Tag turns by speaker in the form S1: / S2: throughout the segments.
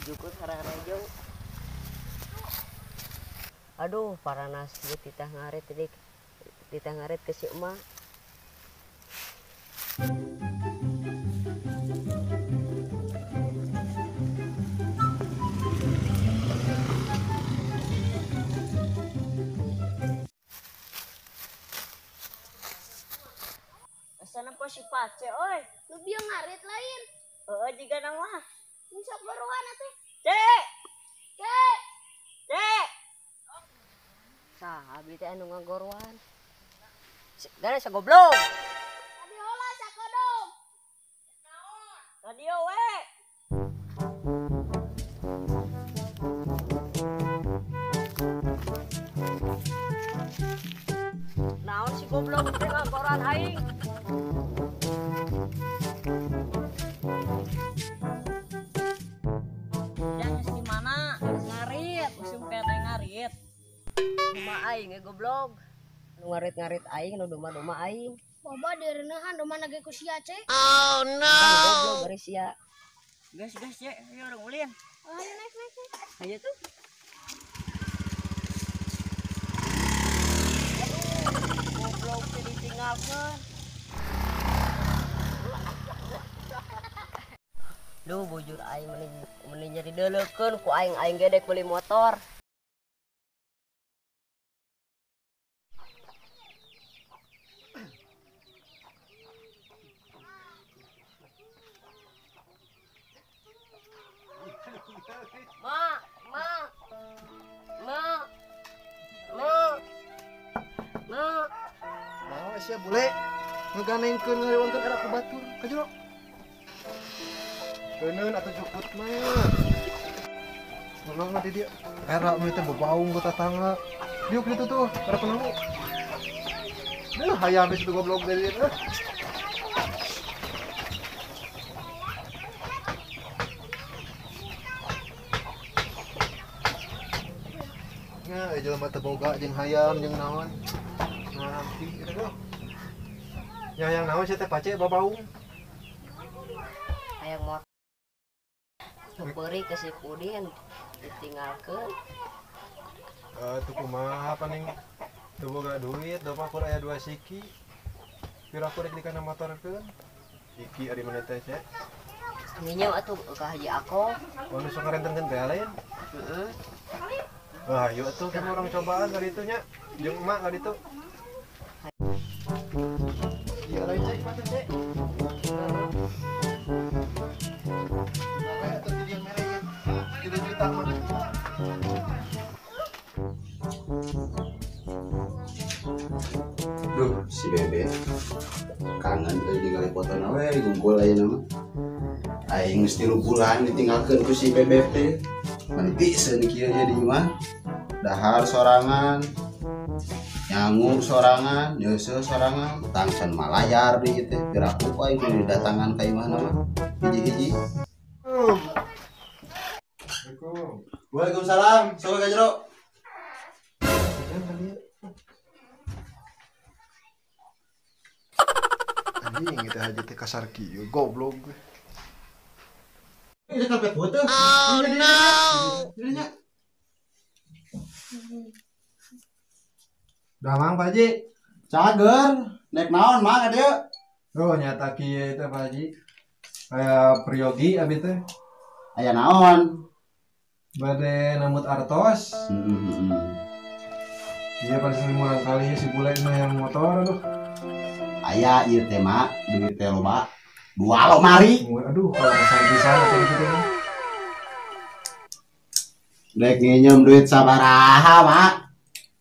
S1: Jukut hararejo. Aduh, paranas ieu titah ngarit dik. Titah ngarit ke si emak. Asana po si Pace oi.
S2: Nu bieu ngarit lain.
S1: Heeh, jiga mah.
S2: Sok baruan atuh.
S1: Cek.
S2: Cek.
S1: Cek. Saha abdi teh anu ngagoroan. Gana sagoblog.
S2: Adi heula sakodong.
S1: Naon? Radio we. Naon si goblog teh ngagoroan aing. Doma aing goblog. Nu ngarit-ngarit aing nu doma-doma aing.
S2: Boba direunahan doma nage ku sia ce.
S1: Oh no. Goblog bari sia.
S3: Gas gas ce, ayo urang ulin.
S2: Ayo naik naik.
S1: Ayo tuh. Aduh, goblog teh ditinggalkeun. Duh, bujur aing meni nyeri deuleukeun ku aing aing ge dek beli motor. Ma, ma, ma, ma, ma.
S4: Nah, sia bule ngeganengkeun ngariwangkeun era ku batur ka jero. Keuneun atuh jukut mah. Tolong di dia. Era mah teh bebaung ku tatangga. Diuk ditu tuh, era penemu. Duh, hayam geus itu goblok dari dia. Nya jelema teu boga jeung hayam jeung naon. Nanti eta mah. Nya hayang naon sia teh pace babaung.
S1: Hayang motor. Beri ke si Pudin ditinggalkeun.
S4: Tuh kumaha paning teu boga duit, dopa kur aya 2 siki. Pira ku rek dikana motorkeun? Iki ari mana teh ce?
S1: Minjem atuh ka Haji Ako.
S4: Oh, nu sok ngarentenkeun teh lain?
S1: Heeh.
S4: Wah, ayo atuh kan orang cobaan kali itu nya. Jeung emak kali itu. Iya lain cek, mata cek.
S5: Duh, si Bebe kangen euy ningali fotona we gungkul ayeuna mah. Aing geus 3 bulan ditinggalkeun ku si Bebe teh. Meni seun kieu nya di imah. Dahar sorangan, nyangu sorangan, nyeuseuh sorangan, tangsan malayar di ieu teh. Piraku ku aing nu didatangan ka imahna mah. Hiji-hiji.
S4: Assalamualaikum.
S5: Waalaikumsalam. Sok ka jero.
S4: Anjing itu haji teh kasar kieu goblok.
S5: Ini kapet foto.
S1: Oh no.
S4: Damang Pak Haji.
S5: Cager, nek naon mah ka dieu?
S4: Oh nyata kieu teh Pak Haji. Aya priyogi abi teh.
S5: Aya naon?
S4: Bade namut artos. Iya paling murang kali si bule mah yang motor aduh.
S5: Aya ieu teh mak, duit teh loba. Dua lomari.
S4: Aduh, kalau pisan atuh kitu teh.
S5: Dek nginjem duit sabaraha, Mak?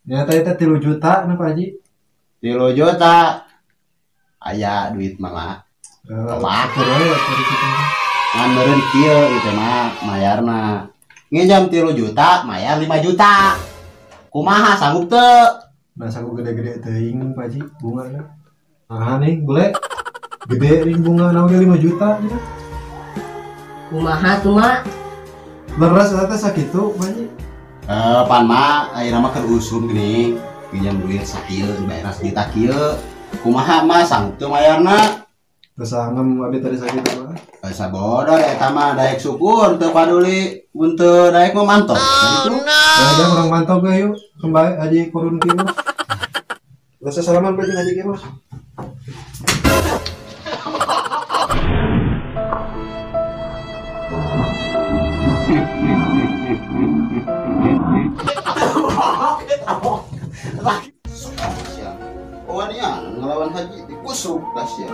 S4: Ya tadi teh 3 juta na Pak Haji.
S5: 3 juta. Aya duit mah, Mak. Loba. Ngan meureun kieu ieu mah mayarna. Nginjem 3 juta, mayar 5 juta. Kumaha sanggup teu?
S4: Nah, saku gede-gede teuing Pak Haji bungana. Nah nih, boleh. Gede nih bunga naon 5 juta gitu.
S1: Kumaha tuh, Mak?
S4: Leres eta teh sakitu, Pak Haji.
S5: Pan mah ayeuna mah keur usum geuning. Pinjam duit sakieu dibayar sajuta kieu. Kumaha mah sanggup teu mayarna?
S4: Teu sangem abi tadi sakitu mah.
S5: Asa bodor eta mah daek syukur teu paduli mun teu daek mah mantog.
S4: Oh, no. Ya urang mantog ge yuk. Kembali Haji kurun kieu. Rasa salaman Pak Haji kieu mah.
S5: Oh ini ngelawan haji dikusuk tas ya.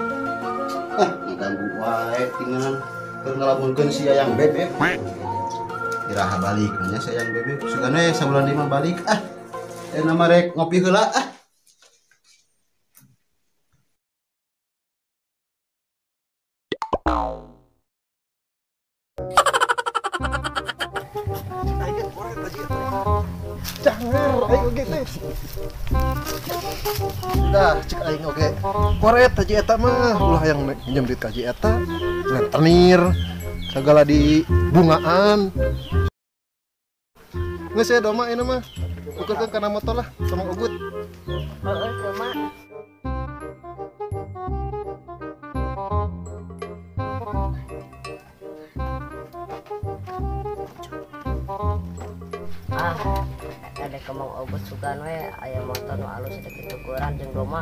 S5: Ah, ngeganggu wae tinggalan keur ngelamunkeun si Yayang Bebek. Iraha balik nya si Yayang Bebek. Sugana sabulan 5 balik ah. Nama rek ngopi heula ah.
S4: Jangan, aing oge teh. Dah, cek aing oge. Koret haji eta mah, ulah hayang nginjem duit ka haji eta. Rentenir, segala di bungaan. Geus ya doma ieu mah. Ukurkeun kana motor lah sama Ugut.
S1: Heeh, doma. Ah, ada kemang obat sugan we aya motor nu alus sedikit ukuran jeung doma.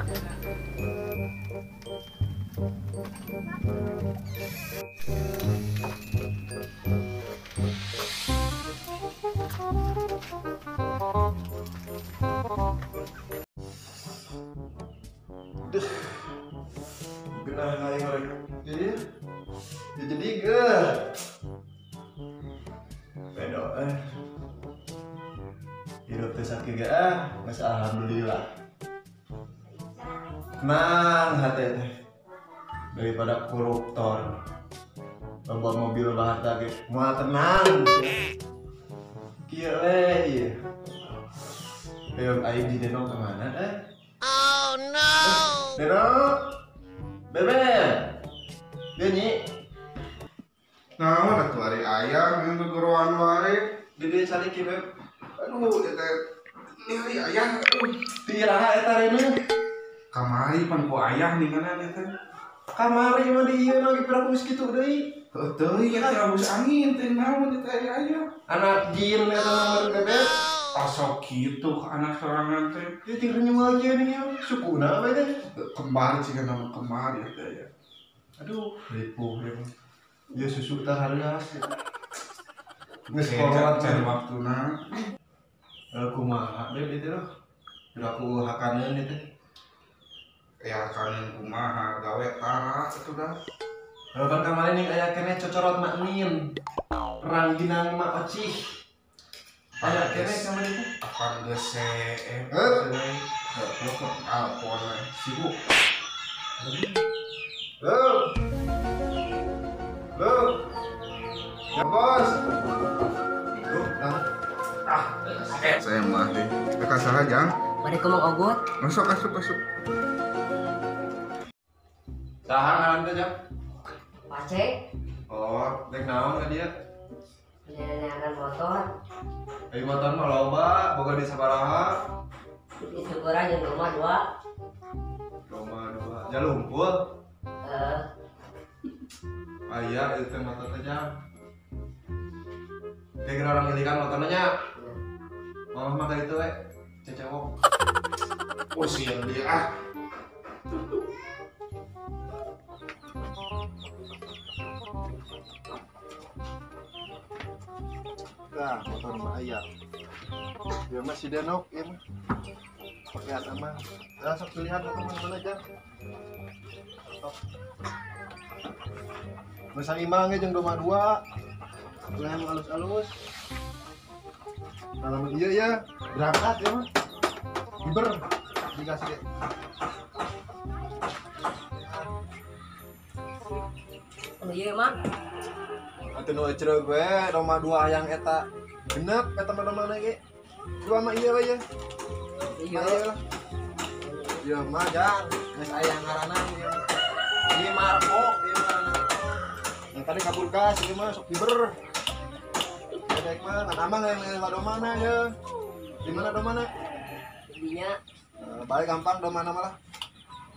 S4: Duh. Geunah aing rek. Ieu. Jadi geuh. Bedo eh. Hidup teh sakieu ge ah, geus alhamdulillah. Tenang hati teh. Daripada koruptor. Bawa mobil loba harta ge moal tenang. Kieu we ieu. Ayo aing di Denok ke mana eh?
S2: Oh no.
S4: Denok. Bebe. Dia nyi.
S6: Naon atuh ari ayam yang gegeroan wae.
S4: Di dieu calik kieu Beb.
S6: Aduh, eta ningali ayah aduh.
S4: Tiraha eta reuneuh.
S6: Kamari pan ku ayah ninganan eta.
S4: Kamari mah di ieu lagi piraku geus kitu deui.
S6: Heuh teuing eta rambus angin teh naon eta ari ayah.
S4: Anak jin eta mah Bebek.
S6: Osok kitu ka anak sorangan teh.
S4: Ieu ting renyual kieu nih ieu. Sukuna we teh.
S6: Kembar ciga nama kembar eta ya.
S4: Aduh, ripuh ya. Ieu susu tah hareuas. Geus
S6: kolot cari waktuna.
S4: Kumaha Beb itu loh. Piraku hakaneun itu.
S6: Ya hakaneun kumaha gawe tara itu dah.
S4: Harapan kemarin nih aya keneh cocorot maknin. Rangginang mak ocih. Aya keneh kemarin itu.
S6: Apan geus alpon sibuk.
S4: Lo. Lo. Ya bos. Tuh, nah.
S6: Ah, saya mah deh. Kakak salah jang.
S1: Mari ke Mang Ogut.
S6: Masuk, masuk, masuk.
S4: Saha ngaran teh jang?
S1: Pace.
S4: Oh, dek naon ka dia?
S1: Nenenan motor.
S4: Ai motor mah loba, boga di sabaraha?
S1: Ditukuran jeung rumah dua.
S4: Rumah dua. Jalumpul?
S1: Heeh.
S4: Aya ieu teh motor teh jang. Kayak orang ngilikan motornya nya. Mama mah kayak itu we, cecewok.
S6: Oh siang dia ah.
S4: Nah, motor mah aya. Dia mah si Denok ieu mah. Pakaian mah. Nah, sok pilihan motor mah mana aja. Sok. Masa imang ge jeung doma dua. Ulah yang alus-alus. Kalau iya ya, berangkat ya mah. Iber dikasih ge.
S1: Oh iya mah.
S4: Atuh nu ecreug we doma dua hayang eta. Genep eta mah domana ge. Dua mah iya we ya.
S1: Iya.
S4: Iya lah. Iya mah jang, geus aya ngaranna ieu. Ieu Marco ieu ngaranna. Yang tadi kabur gas ieu mah sok fiber. Bedek mah kan amang yang lah domana ya. Di mana domana?
S1: Dinya.
S4: Bae gampang domana malah.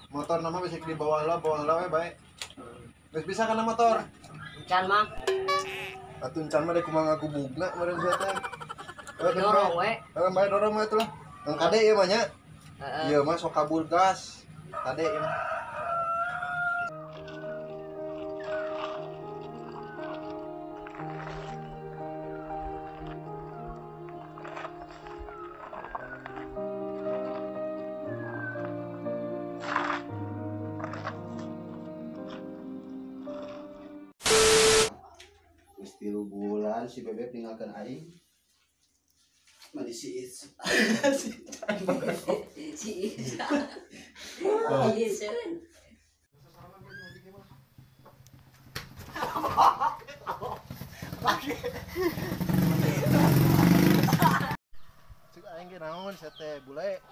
S4: Motor nama bisa di bawah lah we bae. Geus bisa kana motor.
S1: Encan mah.
S4: Atuh encan mah dek kumaha ngagubugna meureun sia teh.
S1: Dorong we.
S4: Heeh, bae dorong we atuh lah. Yang kade ieu mah nya.
S1: Heeh.
S4: Ieu mah sok kabur gas. Kade ieu mah.
S5: Geus 3 bulan si Bebek ninggalkeun aing. Mani si Is.
S1: Si Isa. Iseun.
S4: Cek aing ge naon sia teh bule.